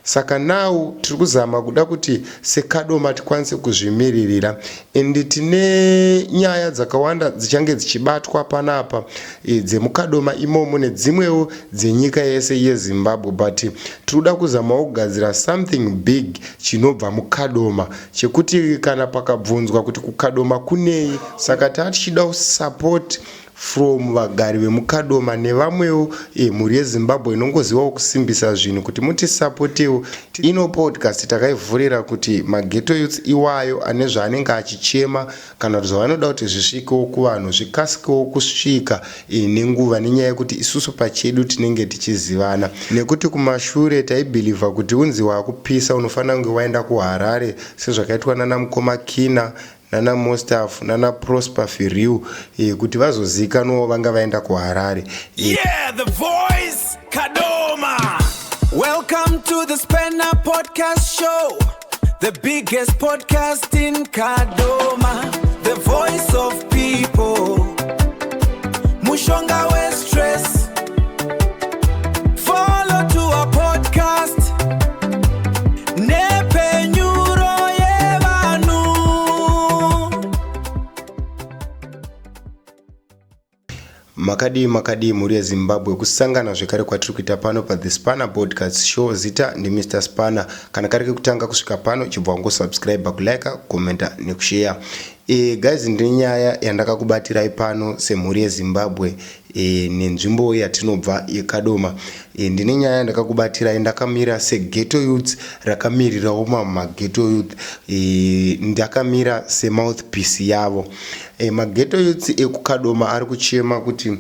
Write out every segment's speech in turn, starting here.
Saka now tiri kuzama kuda kuti seKadoma tikwanise kuzvimiririra and tine nyaya dzakawanda dzichange dzichibatwa panapa e, dzemuKadoma imomo nedzimwewo dzenyika yese yeZimbabwe, but tiri kuda kuzamawo kugadzira something big chinobva muKadoma chekuti kana pakabvunzwa kuti kuKadoma kunei, saka taa tichida support from vagari vemuKadoma nevamwewo e, mhuri yeZimbabwe inongozivawo kusimbisa zvinhu kuti mutisapotewo. Ino podcast takaivhurira kuti maghetto youths iwayo ane zvaanenge achichema kana kuti zvavanoda kuti zvisvikewo kuvanhu zvikasikewo kusvika e, nenguva, nenyaya yekuti isusu pachedu tinenge tichizivana. Nekuti kumashure taibhilivha kuti unzi waakupisa unofanira kunge waenda kuHarare sezvakaitwa nana mukoma Kina, nana Mostaf, nana Prosper Firiu e, kuti vazozikanwawo vanga vaenda kuHarare e. Yeah, the voice, Kadoma. Welcome to the Spanner Podcast Show, the biggest podcast in Kadoma, the voice of people. Mushonga we stress. Follow to our podcast. Nepenyuro yevanhu. Makadii makadii mhuri yeZimbabwe, kusangana zvekare kwatiri kuita pano paThe Spanner Podcast Show. Zita ndiMr Spanner. Kana kari kekutanga kusvika pano, chibva wangosubscribe, kulike, kukomenta nekusheya. E, guys, ndine nyaya yandakakubatirai pano semhuri yeZimbabwe e, nenzvimbo yatinobva yeKadoma. E, ndine nyaya yandakakubatirai ndakamira seghetto youths rakamirirawo mamaghetto youth e, ndakamira semouthpiece yavo. E, maghetto youths ekuKadoma ari kuchema kuti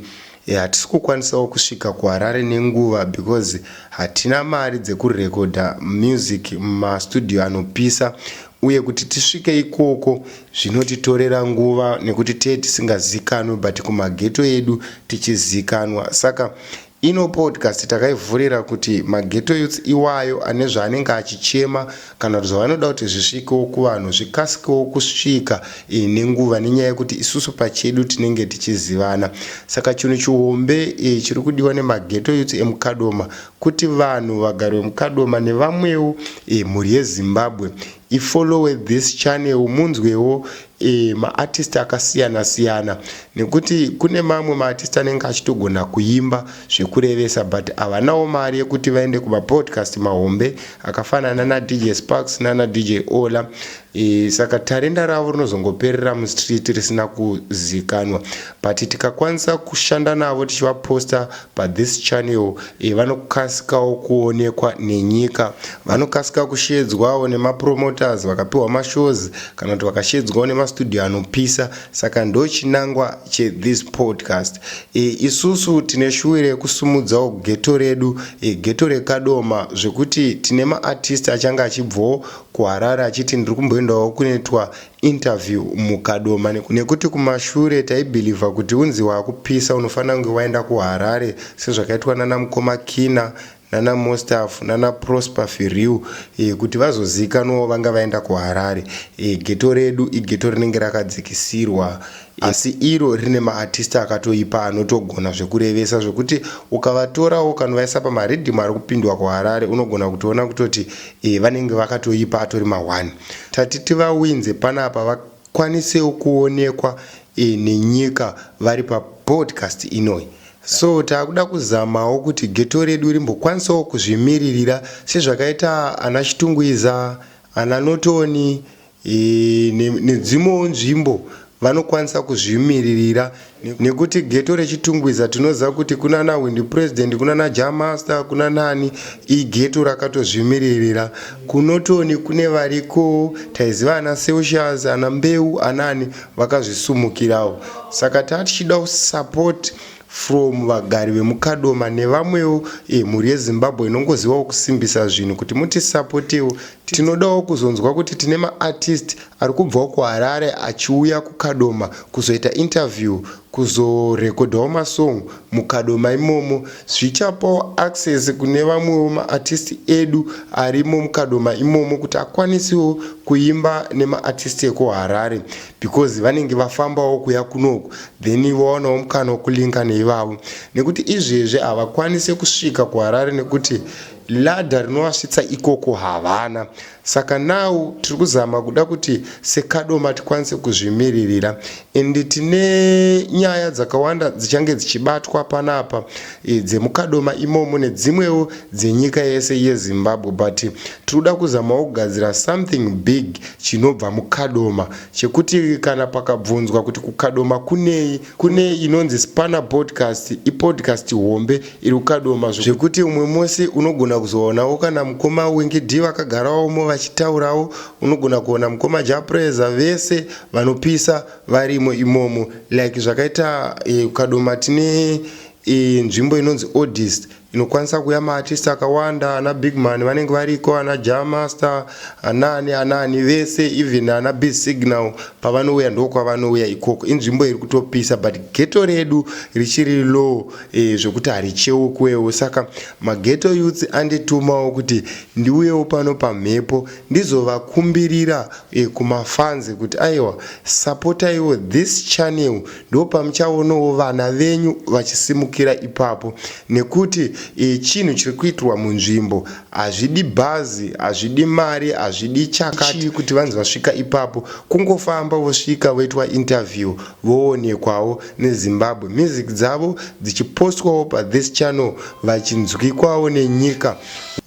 e, hatisi kukwanisawo kusvika kuHarare nenguva because hatina mari dzekurekodha music mumastudio anopisa, uye kuti tisvike ikoko zvinotitorera nguva nekuti tee tisingazikanwe, but kumaghetto edu tichizikanwa. Saka ino podcast takaivhurira kuti maghetto youths iwayo ane zvaanenge achichema kana kuti zvavanoda kuti zvisvikewo kuvanhu zvikasikewo kusvika e, nenguva, nenyaya yekuti isusu pachedu tinenge tichizivana. Saka chinhu chihombe e, chiri kudiwa nemaghetto youths emuKadoma kuti vanhu vagari vemuKadoma nevamwewo e, mhuri yeZimbabwe ifollowe this channel, munzwewo e, maartist akasiyana siyana, nekuti kune mamwe maartist anenge achitogona kuimba zvekurevesa but havanawo mari yekuti vaende kumapodcast mahombe akafanana naDJ Sparks nana DJ Ola e, saka tarenda ravo rinozongoperera mustreet risina kuzikanwa. But tikakwanisa kushanda navo tichivaposta pathis channel e, vanokasikawo kuonekwa nenyika, vanokasika kushedzwawo nemapromoters vakapiwa mashows kana kuti vakashedzwawo nemastudio anopisa. Saka ndo chinangwa chethis podcast e, isusu tine shuwiro yekusumudzawo ghetto redu e, ghetto reKadoma, zvekuti tine maartist achange achibvawo kuHarare achiti ndiri kumboendawo kunoitwa interview muKadoma. Nekuti kumashure taibhilivha kuti unzi waakupisa unofanira kunge waenda kuHarare sezvakaitwa nana mukoma Kina, nana Mostaf, nana Prosper Firiu e, kuti vazozikanwawo vanga vaenda kuHarare e, ghetto redu ighetto rinenge rakadzikisirwa, asi iro rine maartist akatoipa anotogona zvekurevesa, zvekuti ukavatorawo ukanovaisa pamaridhimu ari kupindwa kuHarare unogona kutoona kutoti e, vanenge vakatoipa atori ma1. Tati tivawinze panapa vakwanisewo kuonekwa e, nenyika vari papodcast inoi. So taakuda kuzamawo kuti ghetto redu rimbokwanisawo kuzvimiririra sezvakaita ana Chitungwiza, ana Notoni e, nedzimwewo nzvimbo vanokwanisa kuzvimiririra, nekuti ghetto reChitungwiza tinoziva kuti kuna na Windi President, kuna na Jamaster, kuna nani, ighetto rakatozvimiririra. KuNotoni kune variko, taiziva ana Celsius, ana Mbeu, anani vakazvisumukirawo. Saka taa tichida support from vagari vemuKadoma nevamwewo e, mhuri yeZimbabwe inongozivawo kusimbisa zvinhu kuti mutisapotewo. Tinodawo kuzonzwa kuti tine maartist ari kubvawo kuHarare achiuya kuKadoma kuzoita interview, kuzorekodhawo masong muKadoma imomo. Zvichapawo access kune vamwewo maartist edu arimo muKadoma imomo kuti akwanisewo kuimba nemaartist ekuHarare, because vanenge vafambawo kuya kunoku, then vawanawo mukana wekulinka neivavo, nekuti izvezvi havakwanise kusvika kuHarare nekuti Ladder rinovasvitsa ikoko havana. Saka now tiri kuzama kuda kuti seKadoma tikwanise kuzvimiririra and tine nyaya dzakawanda dzichange dzichibatwa panapa e, dzemuKadoma imomo nedzimwewo dzenyika yese yeZimbabwe, but tiri kuda kuzamawo kugadzira something big chinobva muKadoma, chekuti kana pakabvunzwa kuti kuKadoma kunei, kune inonzi Spanner Podcast, ipodcast hombe iri kuKadoma, zvekuti umwe musi unogona kuzoonawo kana mukoma Winky D vakagarawomo vachitaurawo, unogona kuona mukoma Japreza, vese vanopisa varimo imomo. Like zvakaita kuKadoma tine nzvimbo inonzi Odist, inokwanisa kuuya maartist akawanda, ana Bigman vanenge variko, ana Jamaster, anani anani vese, even ana Big Signal pavanouya ndokwavanouya ikoko. Inzvimbo iri kutopisa, but ghetto redu richiri low zvekuti haricheukwewo. Saka maghetto youths anditumawo kuti ndiuyewo pano pamhepo ndizovakumbirira kumafanzi kuti aiwa, sapotaiwo this channel, ndo pamuchaonawo vana venyu vachisimukira ipapo, nekuti chinhu chiri kuitwa munzvimbo hazvidi bhazi, hazvidi mari, hazvidi chakati kuti vanzi vasvika ipapo. Kungofamba vosvika, voitwa interview, voonekwawo neZimbabwe, music dzavo dzichipostwawo pathis channel, vachinzwikwawo nenyika,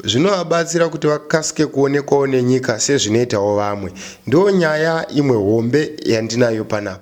zvinovabatsira kuti vakasike kuonekwawo nenyika sezvinoitawo vamwe. Ndo nyaya imwe hombe yandinayo panapa.